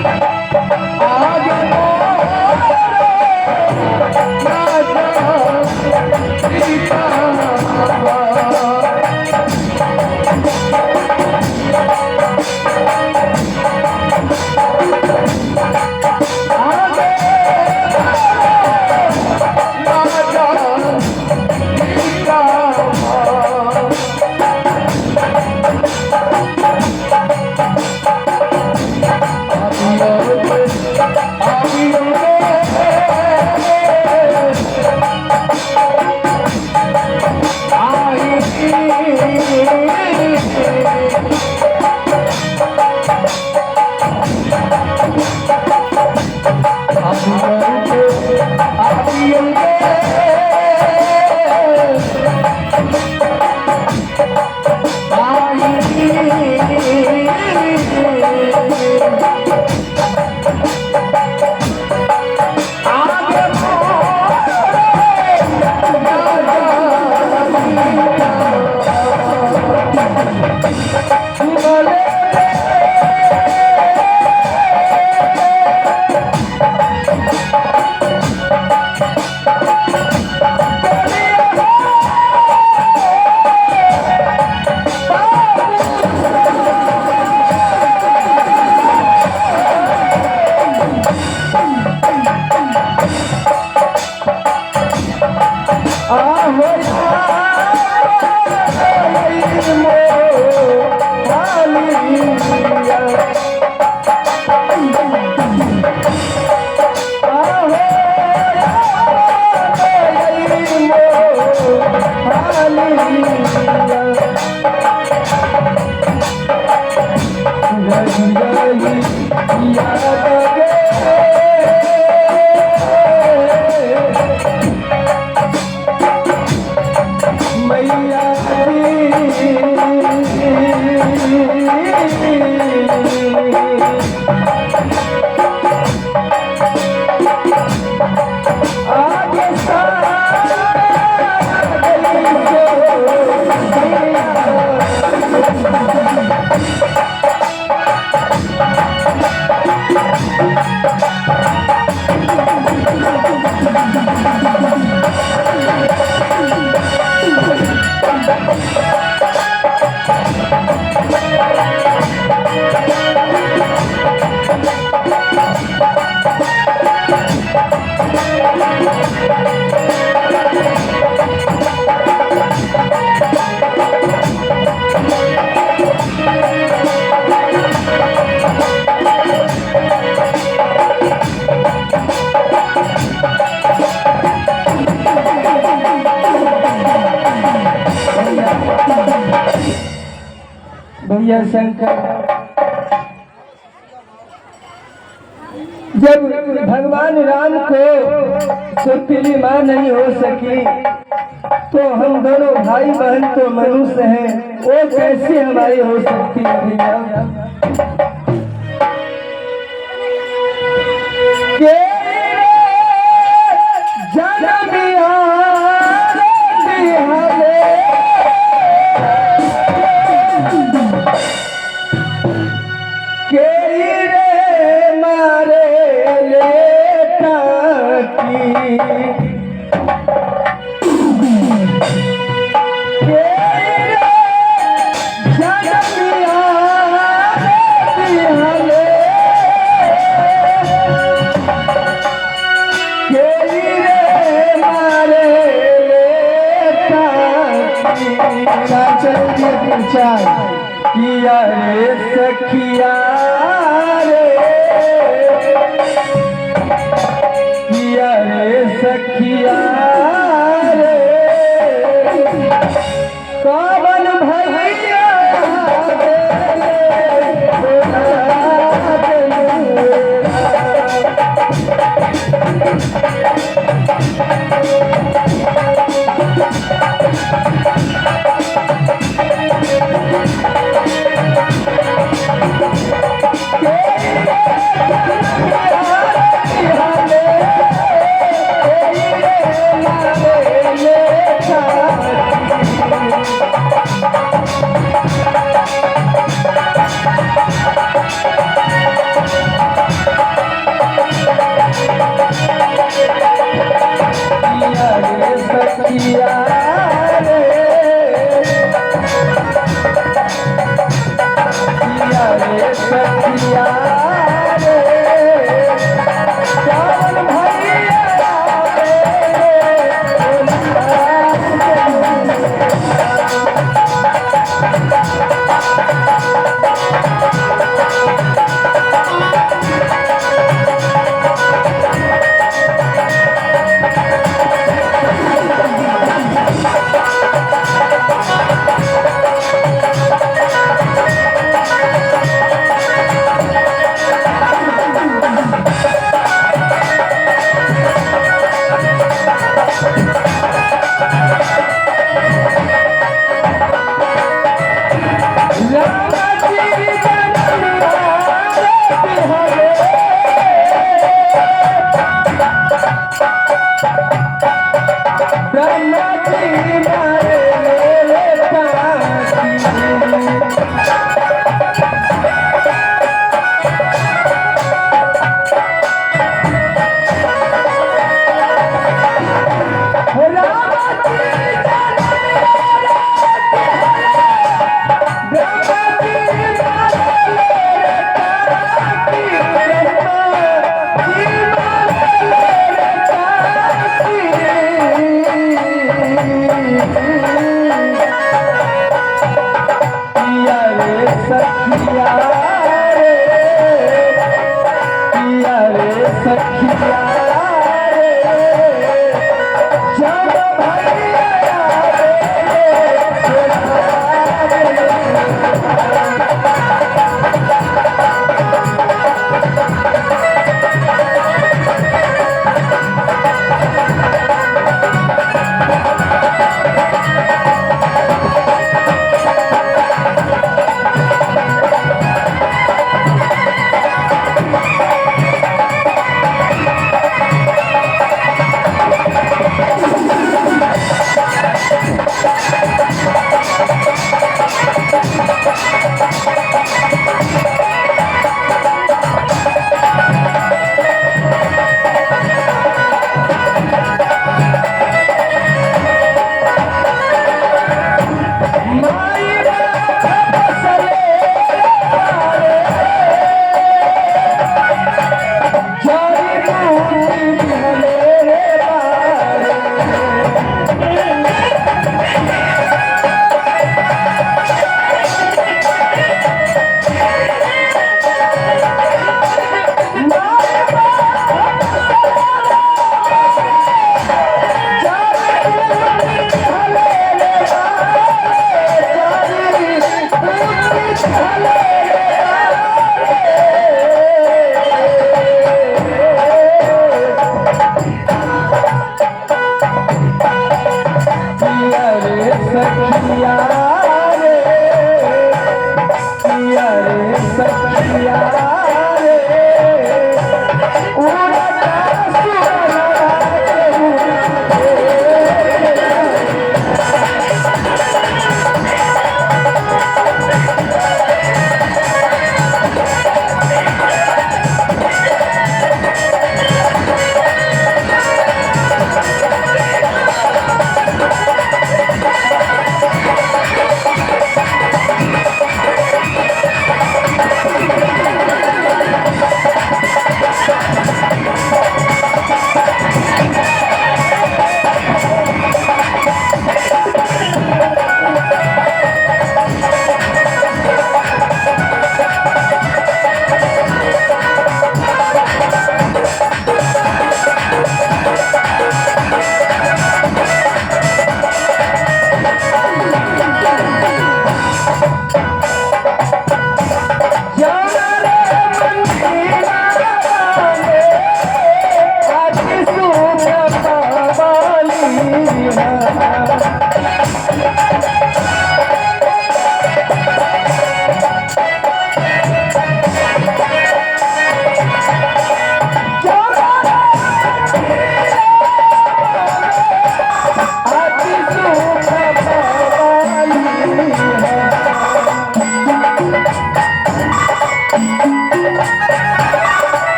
आगे राजा भैया शंकर, जब भगवान राम को सौतेली मां नहीं हो सकी तो हम दोनों भाई बहन तो मनुष्य हैं, वो कैसे हमारी हो सकती है भैया? के जनमिया बिहाले, के रे मारे ले टाकी, के रे जनमिया बिहाले, के रे मारे ले टाकी। चल दिए किया रे सखिया रे, किया रे सखिया रे, कवन भैया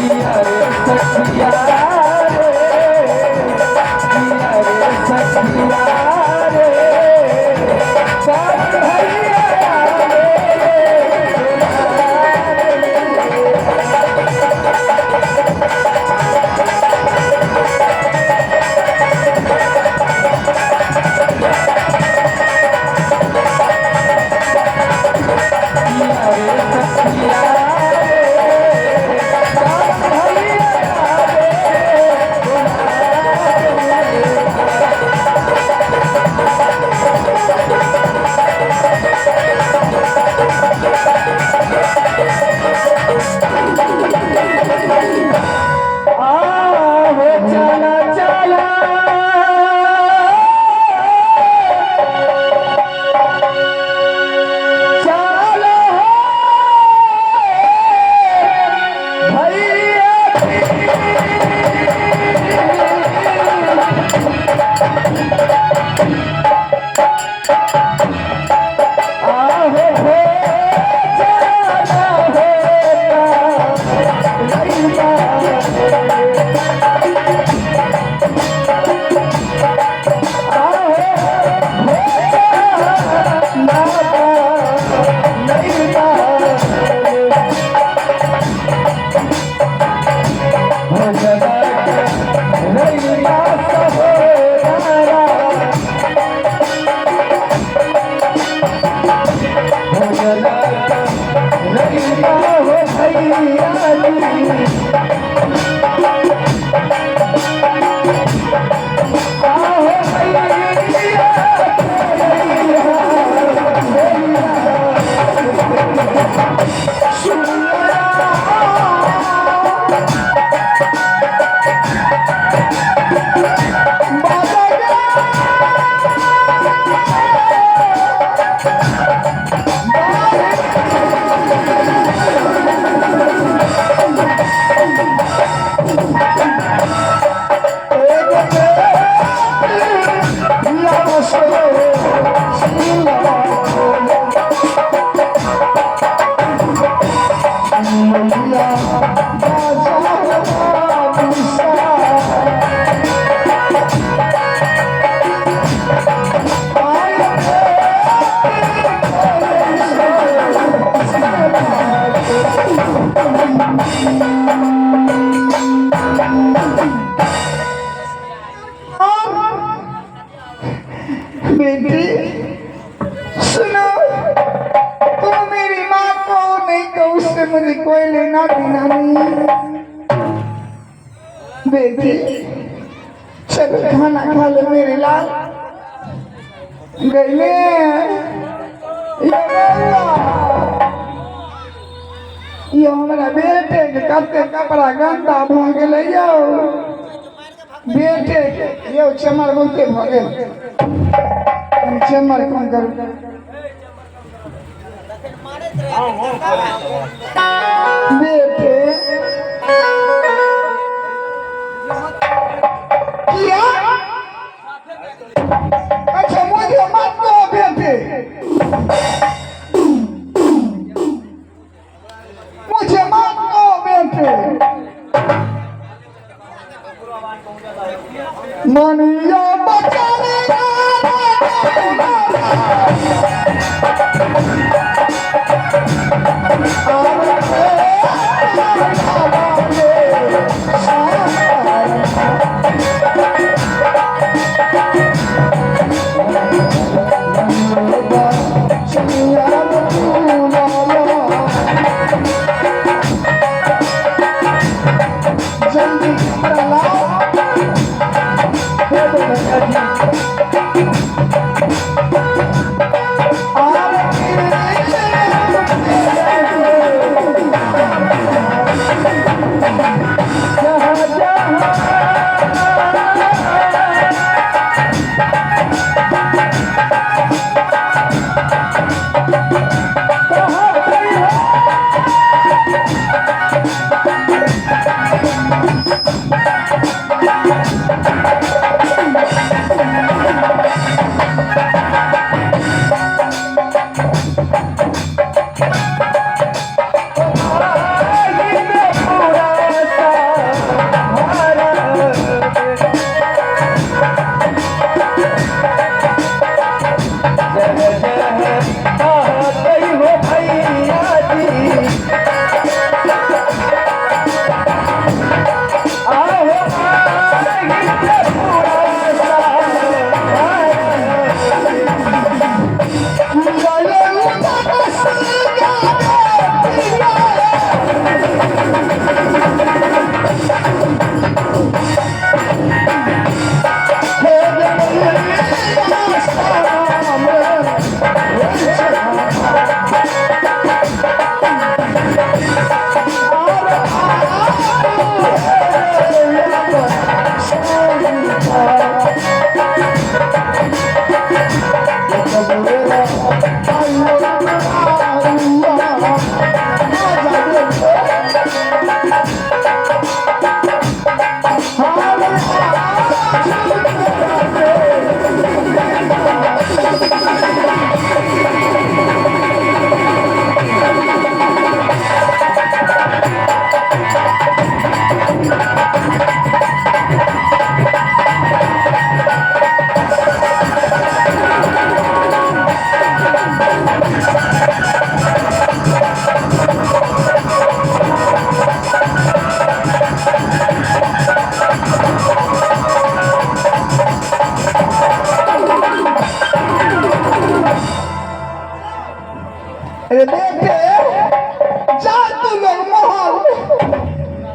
किया रे सखिया रे, किया रे सखिया रे, कौन भैया रे। किया रे सखिया रे, कौन भैया रे। आहो चला चला, चलो भैया। आहो हो चला हो बेटी सुनो, तुम मेरी माँ को नहीं कहो, उससे मुझे कोई लेना देना नहीं। बेटी चलो खाना खा लो मेरे लाल। गईले ये बउआ, यो हमरा बेटे के कते कपड़ा गंदा भ गेलै यौ। बेटे के यौ चमर बहुते भ गेल, चमर कम करू। बेटे किया? अच्छा मुझे मत कहो बेटे, मुझे मत कहो बेटे। मनिया बचाने जल्दी कपड़ा लाओ। भैया जी।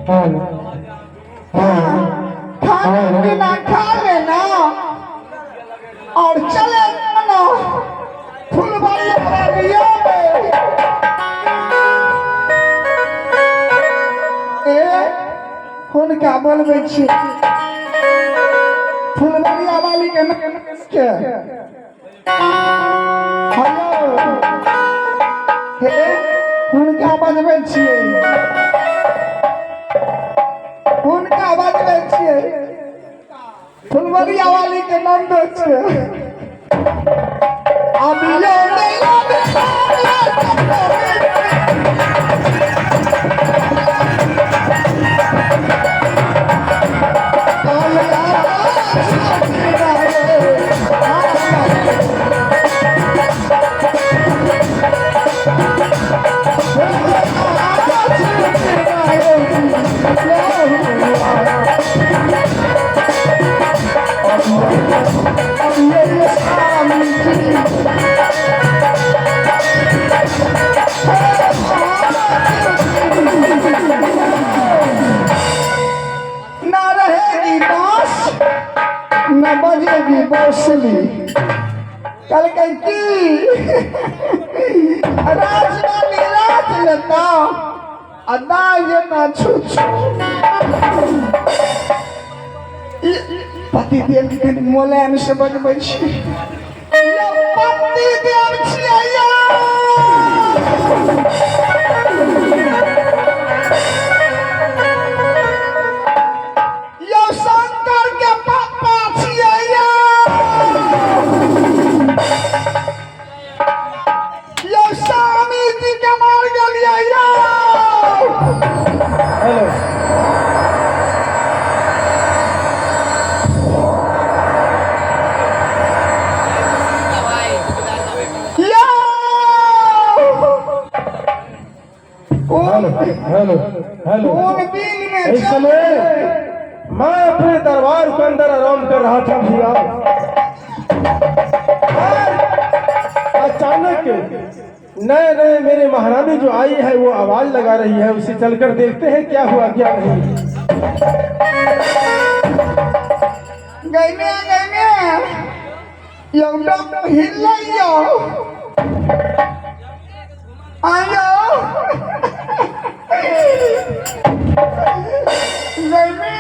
खाना पीना खा लेना और चले जाना फुलबाड़ी अरबिया में। ए हुनका बोलबै छी फुलबरिया वाली के के हेलो हे हुनका बजबै छियै हुनका बजबै छियै फुलबरिया वाली के नाम दै छियै। अबियो ना रहेगी बांस न बजेगी बांसुरी। कहलकै की राजवाली राज लेता आ दाइ जेना छू छू। पति देव के कनि मोलायम से बजबै छी। यौ पति देव छियै यौ। यौ शंकर के पापा छियै यौ। यौ स्वामी जी के मार गेलियै यौ। हेलो यौ कोन हेलो हेलो कोन दिन में इस समय मैं अपने दरबार के अंदर आराम कर रहा था भैया, और अचानक नए नए मेरे महारानी जो आई है वो आवाज लगा रही है, उसे चलकर देखते हैं क्या हुआ क्या नहीं। गैमे गैमे यौ डॉक्टर हिलै यौ आयो गैमे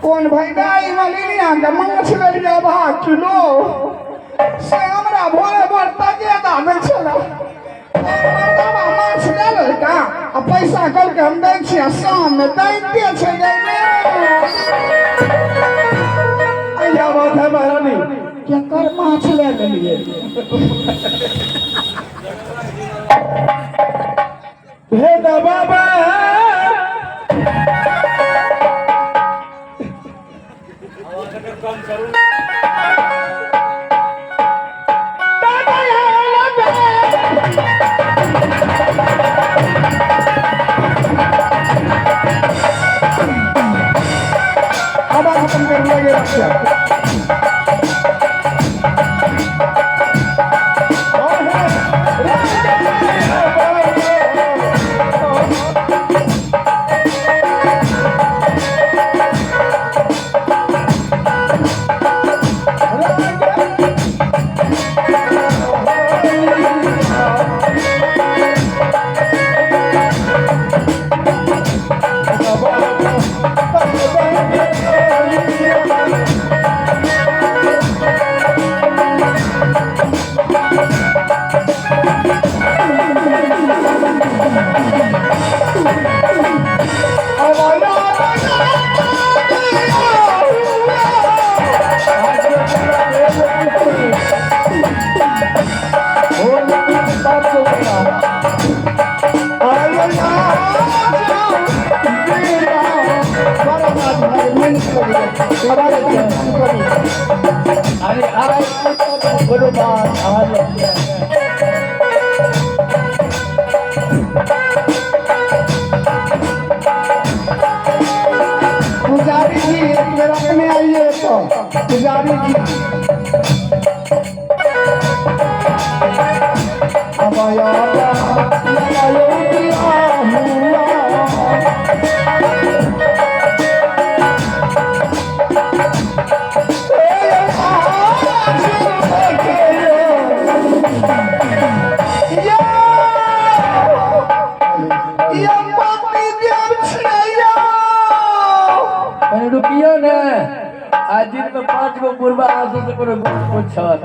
कोन भैदाई मलिनिया के माछ लेलियै आधा किलो से हमरा भोरे भोर तगेदा दै छलै। मर्दाबा माछ लए लेलका आ पैसा कहलकै हम दै छियै शाममे दैते छै गैमे। क्या बात है महारानी? केकर माछ लए लेलियै? हे बाबा आवाज खत्म कर लगे रक्षा। अरे पुजारी जी एक बेर अपने आइए तो पुजारी जी अब आया हुआ। कनी रुकियो ने, आज दिन में 5 गो बुढ़बा आसो से कोनो गप पूछत।